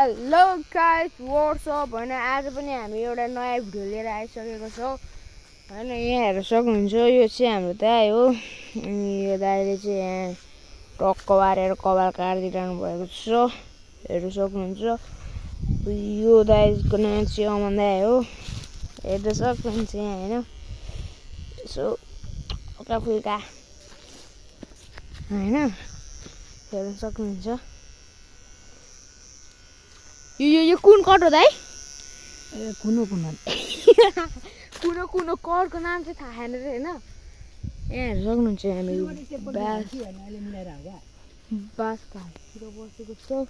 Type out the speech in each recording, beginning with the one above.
hello guys what's up हैन आज पनि हामी एउटा नयाँ भिडियो लिएर आइसकेको छौँ हैन यहाँ हेर्न सक्नुहुन्छ यो चाहिँ हाम्रो दाइ हो अनि यो दाइले चाहिँ यहाँ टक्क बारेर कपाल काटिदिइरहनु भएको छ हेर्न सक्नुहुन्छ यो दाइको नाम चाहिँ अमन दाइ हो हेर्न सक्नुहुन्छ यहाँ हैन यसो हल्का फुल्का हैन हेर्न सक्नुहुन्छ यो कुन कट हो दाइ ए कुनो कुनो कटको नाम चाहिँ थाहा छैन रे हैन यहाँ हेर्न सक्नुहुन्छ हामी बाँसघारीतिर बसेको छौँ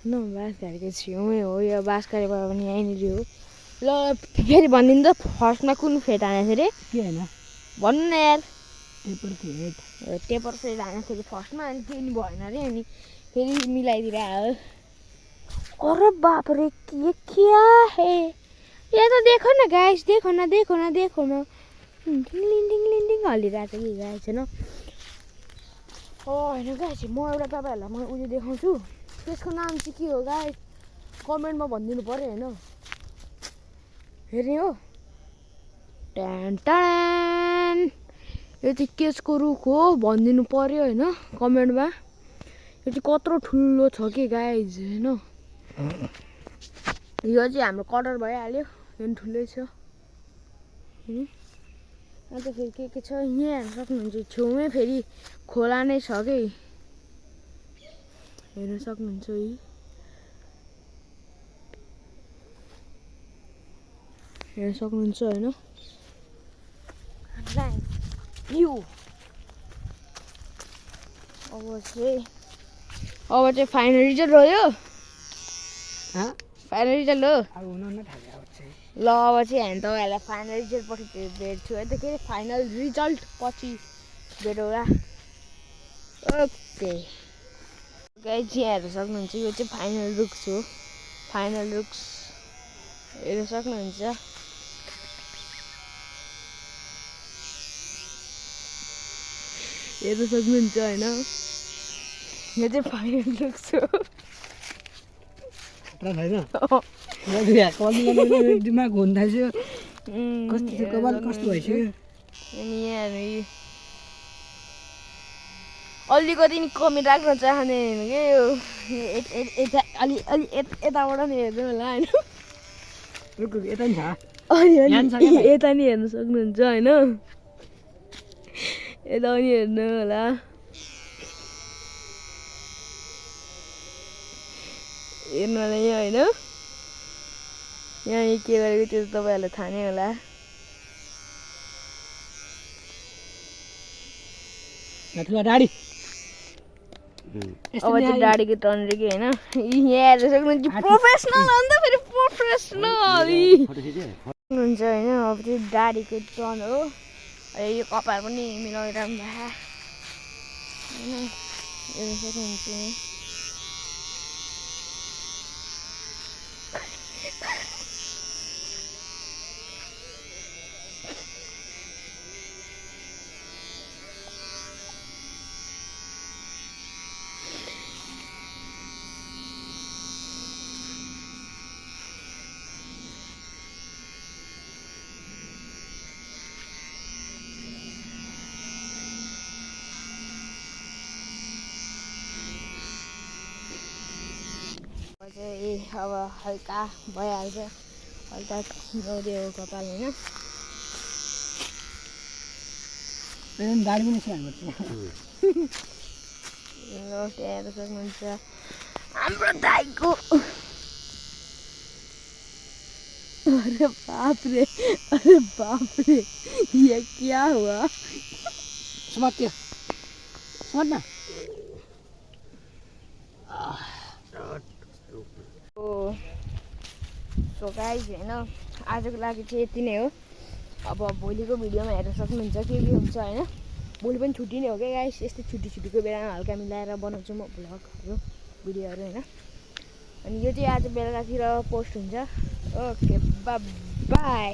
हैन बाँसघारीको छेउमै हो यो बाँसघारीबाट पनि यहीँनिर हो ल फेरि भनिदिनु त फर्स्टमा कुन फेट हानेको थियो रे के हैन भन्नु न यार टेपर फेट हानेको थियो फर्स्टमा अनि त्यो नि भएन रे अनि फेरि मिलाइदिएर आयो अरे बाप रे ये क्या है ये तो देखो ना गाइस देखो ना टिङ हल्लिरहेको छ कि गाइस हैन होइन गाइस म एउटा तपाईँहरूलाई म उयो देखाउँछु त्यसको नाम चाहिँ के हो गाइस कमेन्टमा भनिदिनु पर्यो हैन हेर्ने हो ट्यान ट्यान यो चाहिँ केसको रुख हो भनिदिनु पर्यो हैन कमेन्टमा यो चाहिँ कत्रो ठुलो छ कि गाइस हैन यो चाहिँ हाम्रो कटर भइहाल्यो यो पनि ठुलै छ अन्त फेरि के छ यहाँ हेर्न सक्नुहुन्छ छेउमै फेरि खोला नै छ कि हेर्न सक्नुहुन्छ है हेर्न सक्नुहुन्छ होइन यो अब चाहिँ फाइनल रिजल्ट रह्यो फाइनल रिजल्ट हो ल अब चाहिँ हामी तपाईँहरूलाई फाइनल रिजल्ट पछि भेट्छु है त के फाइनल रिजल्ट पछि भेटौँला ओके गाइस यहाँ हेर्न सक्नुहुन्छ यो चाहिँ फाइनल रुक्स हो फाइनल रुक्स हेर्न सक्नुहुन्छ होइन यो चाहिँ फाइनल रुक्स हो दिमाग हुन्थ्यो कस्तो कपाल कस्तो भइसक्यो अनि यहाँ अलिकति नि कमी राख्न चाहँदैन के यो अलि यताबाट नि हेर्नु होला होइन यता नि छ यता नि हेर्न सक्नुहुन्छ होइन यता पनि हेर्नु होला हेर्नु होला यहाँ होइन यहाँ के गरेको त्यो तपाईँहरूलाई थाहा नै होला डाडी अब चाहिँ डाडीको टर्न रे कि होइन यहाँ हेर्न सक्नुहुन्छ प्रोफेसनल अन्त फेरि प्रोफेसनल हुन्छ होइन अब चाहिँ डाडीको टर्न हो यो कपाल पनि मिलाइरहनु भएको होइन हेर्न सक्नुहुन्छ अब हल्का भइहाल्छ हल्का खिलाउँदै हो कपाल होइन दाडी पनि हेर्न सक्नुहुन्छ हाम्रो दाइको अरे बाप रे ये क्या हुआ समझना सो गाइस होइन आजको लागि चाहिँ यति नै हो अब भोलिको भिडियोमा हेर्न सक्नुहुन्छ के हुन्छ होइन भोलि पनि छुट्टी नै हो क्या गाइस यस्तै छुट्टीको बेलामा हल्का मिलाएर बनाउँछु म भ्लगहरू भिडियोहरू होइन अनि यो चाहिँ आज बेलुकातिर पोस्ट हुन्छ ओके बाई